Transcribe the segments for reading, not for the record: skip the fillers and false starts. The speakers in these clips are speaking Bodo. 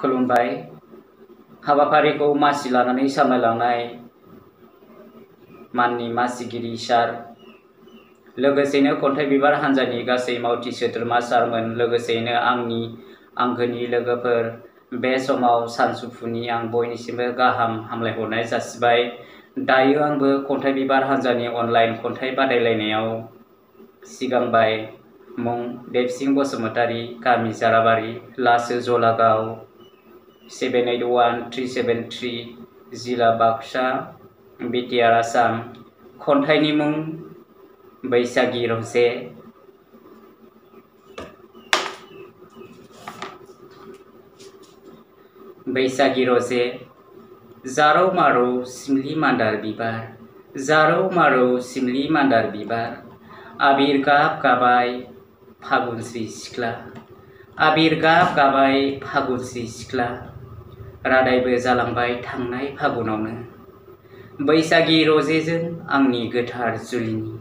खुलुमबाय। हाबाफारिखौ मासि लानानै सामलायलांनाय माननि मासिगिरि सार, लोगोसेनो खन्थाइ बिबार हान्जानि गासै मावथि सोद्रोमा सारमोन, लोगोसेनो आंनि आंगोनि लोगोफोर, बे समाव सानजौफुनि आं बयनिसिमबो गाहाम हामलायहरनाय जासिबाय। दायो आंबो खन्थाइ बिबार हान्जानि अनलाइन खन्थाइ बादायलायनायाव सिगांबाय। मुं: देबसिं बसुमतारी, गामि जाराबारि, लासो जलागाव, 781373, जिला बाक्सा, बिटिआर आसाम। खन्थाइनि मुं: बैसागि रजे। बैसागि रजे। जारौ मारौ सिमलि मान्दार बिबार, जारौ मारौ सिमलि मान्दार बिबार, आबिर गाब गाबाय फागुनस्रि सिख्ला, आबिर गाब गाबाय फागुनस्रि सिख्ला, रादायबो जालांबाय थांनाय फागुनावनो। बैसागि रजेजों आंनि गोथार जुलिनि,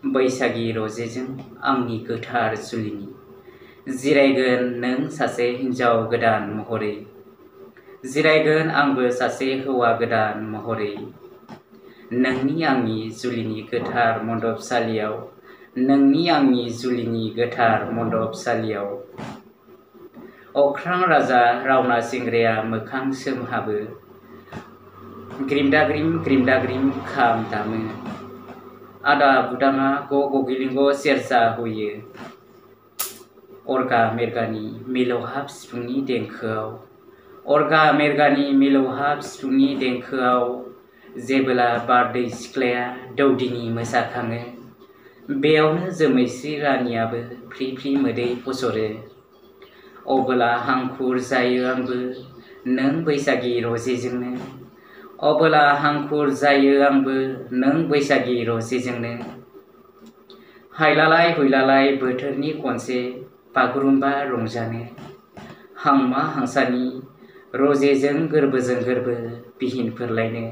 बैसागि रजेजों आंनि गोथार जुलिनि, जिरायगोन नों सासे हिन्जाव गोदान महरै, जिरायगोन आंबो सासे हौवा गोदान महरै। नोंनि आंनि जुलिनि गोथार मन्दपसालियाव, नोंनि आंनि जुलिनि गोथार मन्दपसालियाव। अख्रां राजा रावना सेंग्राया मोखां सोमहाबो, ग्रिमदाग्रिम खाम दामो, आदा बुदाङा गगिलिंग सेरजा हुयो, अरगा मेरगानि मिलौहाब सिफुंनि देंखोआव, अरगा मेरगानि मिलौहाब सिफुंनि देंखोआव। जेबोला बारदै सिख्लाया दौदिनि मोसाखाङो, बेयावनो जोमैस्रि रानियाबो फ्रि फ्रि मोदै फसरो। अबोला हांखुर जायो आंबो नों बैसागि रजेजोंनो, अबोला हांखुर जायो आंबो नों बैसागि रजेजोंनो। हायलालाय हुयलालाय बोथोरनि खनसे बागुरुम्बा रंजानो, हांमा हांसानि रजेजों गोरबोजों गोरबो बिहिनफोरलायनो,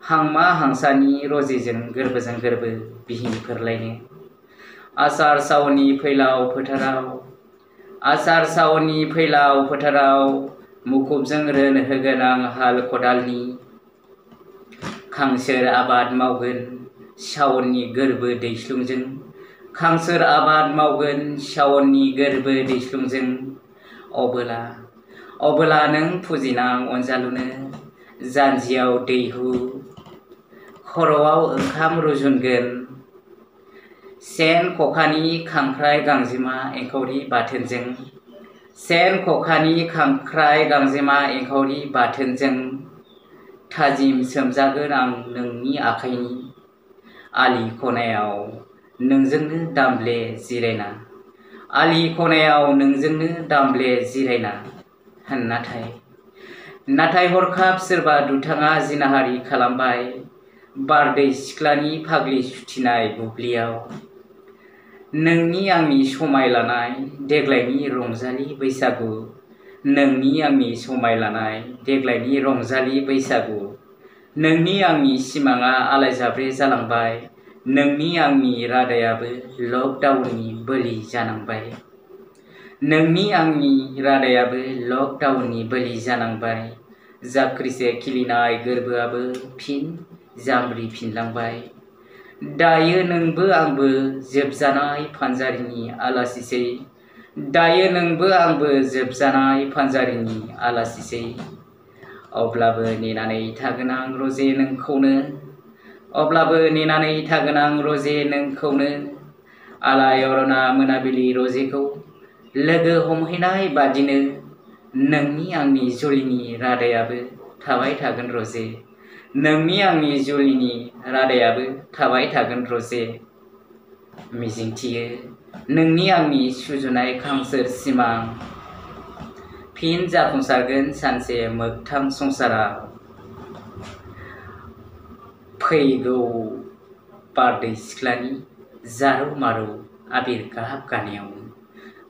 हांमा हांसानि रजेजों गोरबोजों गोरबो बिहिनफोरलायनो। आसार सावननि फैलाव फोथाराव, आसार सावननि फैलाव फोथाराव, मुखुबजों रोन होगोन आं हाल खदालनि। खांसोर आबाद मावगोन सावननि गोरबो दैस्लुंजों, खांसोर आबाद मावगोन सावननि गोरबो दैस्लुंजों। अबोला नों फुजिनां अनजालुनो जानजियाव दैहु, खर'आव ओंखाम रुजुनगोन, सेन खखानि खांख्राइ गांजेमा एंखावरि बाथोनजों, सेन खखानि खांख्राइ गांजेमा एंखावरि बाथोनजों। थाजिम सोमजागोन आं नोंनि आखाइनि आलि खनायाव नोंजोंनो दामब्ले जिरायना, आलि खनायाव नोंजोंनो दामब्ले जिरायना। नाथाय हरखाब सोरबा दुथाङा जिनाहारि खालामबाय बारदै सिख्लानि फाग्लि सुथिनाय बुब्लियाव। नोंनि आंनि समाय लानाय देग्लायनि रंजालि बैसागु, नोंनि आंनि समाय लानाय देग्लायनि रंजालि बैसागु। नोंनि आंनि सिमाङा आलायजाब्रे जालांबाय, नोंनि आंनि रादायाबो लकडाउननि बोलि जानांबाय, नोंनि आंनि रादायाबो लकडाउननि बोलि जानांबाय। जाख्रिसे खिलिनाय गोरबोआबो फिन जामब्रिफिनलांबाय। दायो नोंबो आंबो जोबजानाय फानजारिनि आलासिसै, दायो नोंबो आंबो जोबजानाय फानजारिनि आलासिसै। अब्लाबो नेनानै थागोन आं रजे नोंखौनो, अब्लाबो नेनानै थागोन आं रजे नोंखौनो। आलायअरना मोनाबिलि रजेखौ लोगो हमहैनाय बादिनो, नोंनि आंनि जुलिनि रादायाबो थाबाय थागोन रजे, नोंनि आंनि जुलिनि रादायाबो थाबाय थागोन रजे। मिजिंथियो नोंनि आंनि सुजुनाय खांसोर सिमां फिन जाफुंसारगोन सानसे मोगथां संसाराव। फैगौ बारदै सिख्लानि जारौ मारौ आबिर गाब गानायावनो,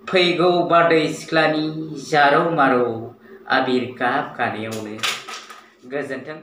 फैगौ बारदै सिख्लानि जारौ मारौ आबिर गाब गानायावनो। गोजोन्थों।